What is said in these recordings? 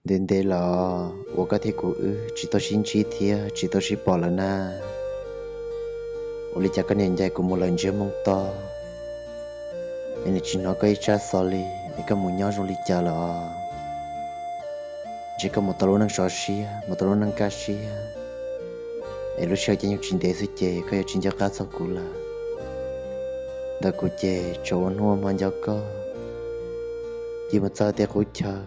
Ntev ntev los uas koj thiab kuv wb tsis tau sib ntsib thiab tsis tau sib pom lawm na. Ua li cas koj niaj ncaim kuv mus lawm ntsiag moog to, es niaj tsis hnov koj ib tsab xov li, es koj mus nyob zoo li cas lawm os? Ntshe koj mus tau lub neej sov siab, mus tau lub neej kaj siab, es lub sij hawm caij nyoog tsis ntev xwb ces koj yuav tsis nco qab txog kuv lawm. Ntawm kuv ces tsuas ua hnub ua hmo nco koj, yeej mus txawb tej qub chaw,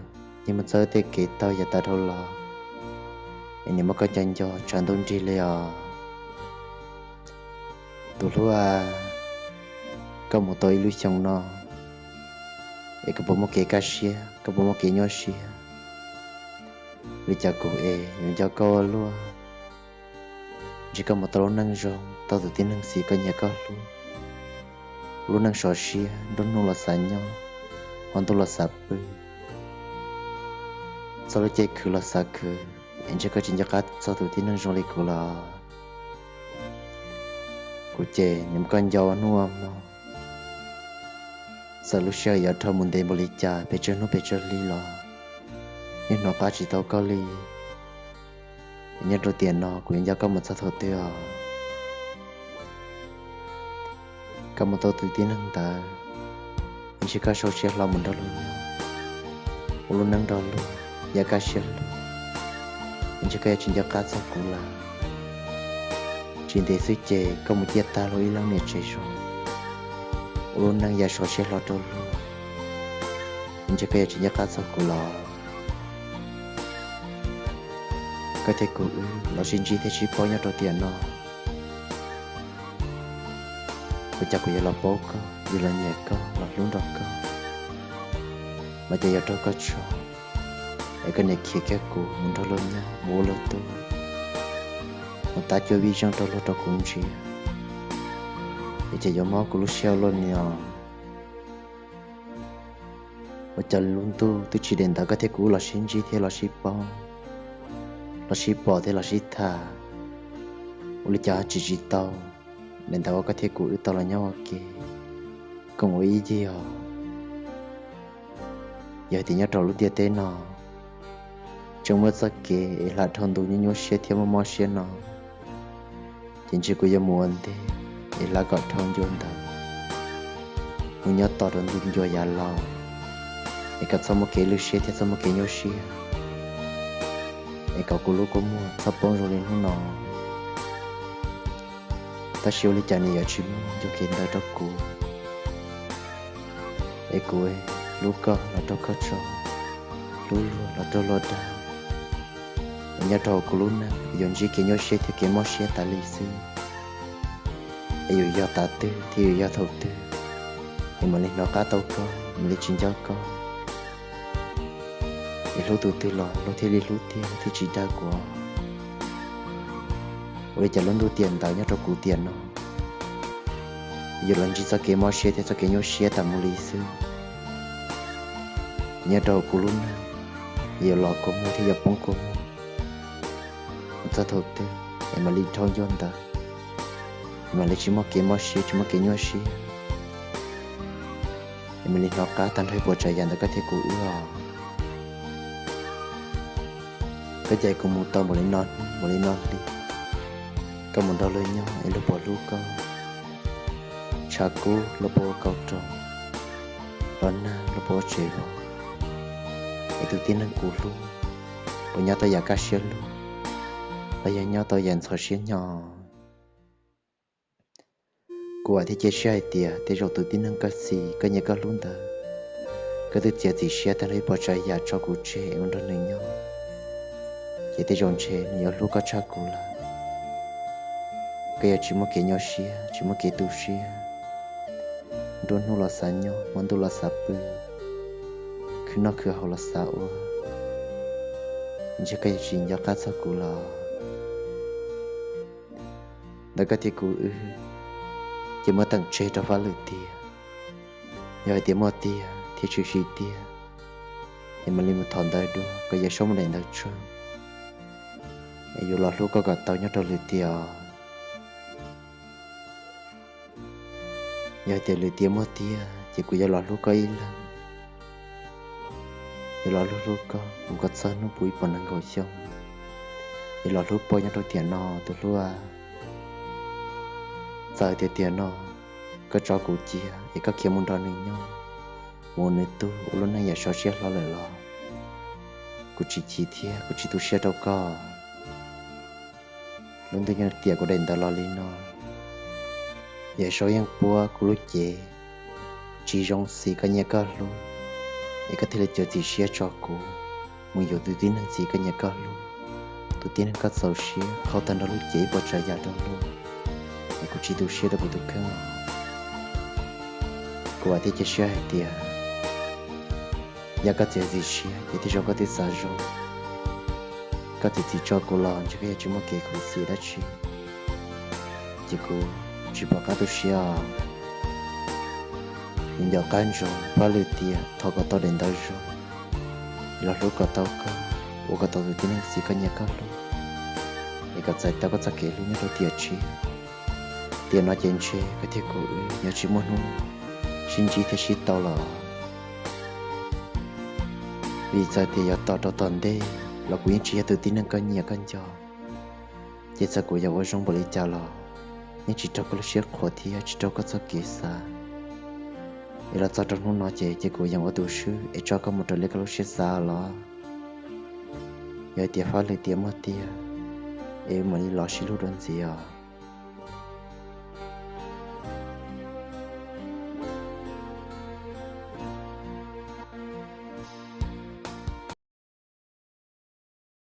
yeej mus txawb tej kev taug yav tas dhau los, es niaj muab koj nco nco tshav ntuj nrig li os. Tus hlub a, koj mus tau ib lub xyoo no, es koj puas muaj kev kaj siab, koj puas muaj kev nyuaj siab li cas? Kuv es yuav nco koj ua luaj. Ntshe koj mus tau lub neej zoo, tau tus tib neeg xiv koj nyiam koj hlub, lub neej sov siab, nruab hnub los xav nyob, hmo ntuj los xav pw, txog lub caij khwv los xav khwv, es ntshe koj tsis nco qab txog tus tib neeg zoo li kuv los. Kuv ces niaj muab koj nco ua hnub ua hmo, txawm lub sij hawm yuav dhau mus ntev npaum li cas, pes tsawg hnub pes tsawg hli los yeej hnov qab tsis tau koj li. Es nyob rau tiam no kuv yuav nco koj mus txog thaum twg os? Koj mus tau tus tib neeg ntawd, ntshe koj sau siab hlo mus nrog luag nyob, ua lub neej nrog luag, yav kaj siab luag, ntshe koj yuav tsis nco qab txog kuv lawm. Tsis ntev xwb ces koj mus ciaj tag luag ib leej niam tsev zoo, ua lub neej yav sov siab hlo rau luag, ntshe koj yuav tsis nco qab txog kuv los. Koj thiab kuv wb los sib ntsib thiab sib paub nyob rau tiam no, ua cas kuv yuav los paub koj, yuav los nyiam koj, los hlub nrog koj, los ces yuav raug koj tso, es koj niaj khiav kiag kuv mus nrog luag nyob, mus ua luag tug, mus tab cuab vij zeej rau luag rau kuv ntsia, es ces yuav mob kuv lub siab ua luaj li os. Ua cas lub ntuj twb tsis daim ntawd koj thiab kuv wb los sib ntsib thiab los sib paub, los sib pom thiab los sib tham, ua li cas tsis tsis tau daim ntawd uas koj thiab kuv wb tau los nyob ua ke koom ua ib yig os. Yog hais tias nyob rau lub ntiaj teb no tseem muaj txoj kev es hla dhau ntu nyuaj nyuaj siab thiab mob mob siab no, ces ntshe kuv yuav mus ua ntej es hla kom dhau ncua ntawd, mus nyob tos rau ntu ncua yav laus, es kom txhob muaj kev lwj siab thiab txhob muaj kev nyuaj siab, es kom kuv lub kua muag txhob poob zoo li hnub no. Tab sis ua li cas nws yuav tsis muaj ncua kev ntawd rau kuv, es kuv hlub koj los raug koj tso, hlub luag los raug luag dag. Es nyob rau kuv lub neej yuav ntsib kev nyuaj siab thiab kev mob siab tas li xwb. Es yuav yog tav twg thiab yuav yog thaum twg, es mam li hnov qab tau koj, mam li tsis nco koj. Es hlub tus twg los luag thiaj li hlub tiag thiaj tsis dag kuv. Ua li cas lub ntuj tiam ntawd nyob rau kuv tiam no yuav los ntsib txoj kev mob siab thiab txoj kev nyuaj siab tas mus li xwb. Nyob rau kuv lub neej yuav los kua muag thiab yuav poob kua muag. Mus txog thaum twg es mam li dhau ncua ntawd, es mam li tsis muaj kev mob siab tsis muaj kev nyuaj siab, es mam li hnov qab tag nrho puas tsav yam ntawm koj thiab kuv wb os. Koj cais kuv mus tau npaum li no hnub npaum li no hli, koj mus nrog luag nyob es luag puas hlub koj? Tshav kub luag puas ua kaus roos, los nag luag puas ua tsev vog? Es tus tib neeg kuv hlub puas nyob tau yam kaj siab lug, los yog nyob tau yam ntxhov siab nyo? Kuv vam thiab cia siab hais tias tej zaum tus tib neeg koj xis koj nyiam koj hlub ntawd, koj twb txiav txim siab tag nrho ib puas tsav yam tso kuv tseg ua nrog nws nyob, ces tej zaum ntshe nws yuav hlub koj tshaj kuv lawm. Koj yuav tsis muaj kev nyuaj siab tsis muaj kev tu siab, nruab hnub los xav nyob hmo ntuj los xav pw, khwv noj khwv haus los xav ua, ntshe koj yuav tsis nco qab txog kuv los. Ntawm koj thiab kuv wb ces muab teem tseg rau fab lwm tiag. Yog hais tias muaj tiag thiab tshwm sim tiag, es mam li mus thov ntawv dua kom yawg saub mus daim ntawv tshaj, es yuav los hlub koj kom tau nyob rau lwm tiam os. Yog hais tias lwm tiam muaj tiag ces kuv yuav los hlub koj ib leeg. Yuav los hlub hlub koj mus kom txog hnub puv ib puas nees nkaum xyoo, yuav los hlub puag nyob rau tiam no tus hlub. Txawm tias tiam no koj tso kuv cia es koj khiav mus nrog nws nyob, mus ua nws tug ua lub neej Yawm Saub siab hlo lawm los kuv tsis chim thiab kuv tsis tu siab rau koj. Lub ntuj yeej tiam kuv daim ntawv los li no, Yawm Saub yeej puab kuv lub cev tsis zoo xis koj nyiam koj hlub, es koj thiaj li txiav txim siab tso kuv mus yuav tus tib neeg xis koj nyiam koj hlub, tus tib neeg koj txaus siab qhau tag nrho lub cev ib puas tsav yam rau luag, es kuv tsis tu siab rau kuv tus kheej. Kuv vam thiab cia siab hais tias yog koj txiav txim siab ces tej zaum koj twb xav zoo, koj txiav txim tso kuv los ntshe koj yuav tsis muaj kev khuv xim dab tsi, ces kuv tsis pom qab tu siab os. Nco qab ntsoov Faj Lwm tias thov kom tau daim ntawv zoo, los hlub kom tau koj, ua kom tau tus tib neeg xis koj nyiam koj hlub, es kom txais tau koj txoj kev hlub nyob rau tiam tshiab. Tiam no ces ntshe koj thiab kuv wb yuav tsis muaj hnub sib ntsib thiab sib tau los, vim txawm tias yuav tos rau tom ntej los kuv yeej tsis yog tus tib neeg koj nyiam koj nco, ces txawm kuv yuav ua zoo npaum li cas los yeej tsis raug koj lub siab qhuas thiab tsis raug koj txoj kev xav. Es los txog rau hnub no ces ces kuv yeej ua tus swb es tso koj mus raws li koj lub siab xav los. Yog hais tias Faj Lwm tias muaj tiag, es mam li los sib hlub dua ntxiv os.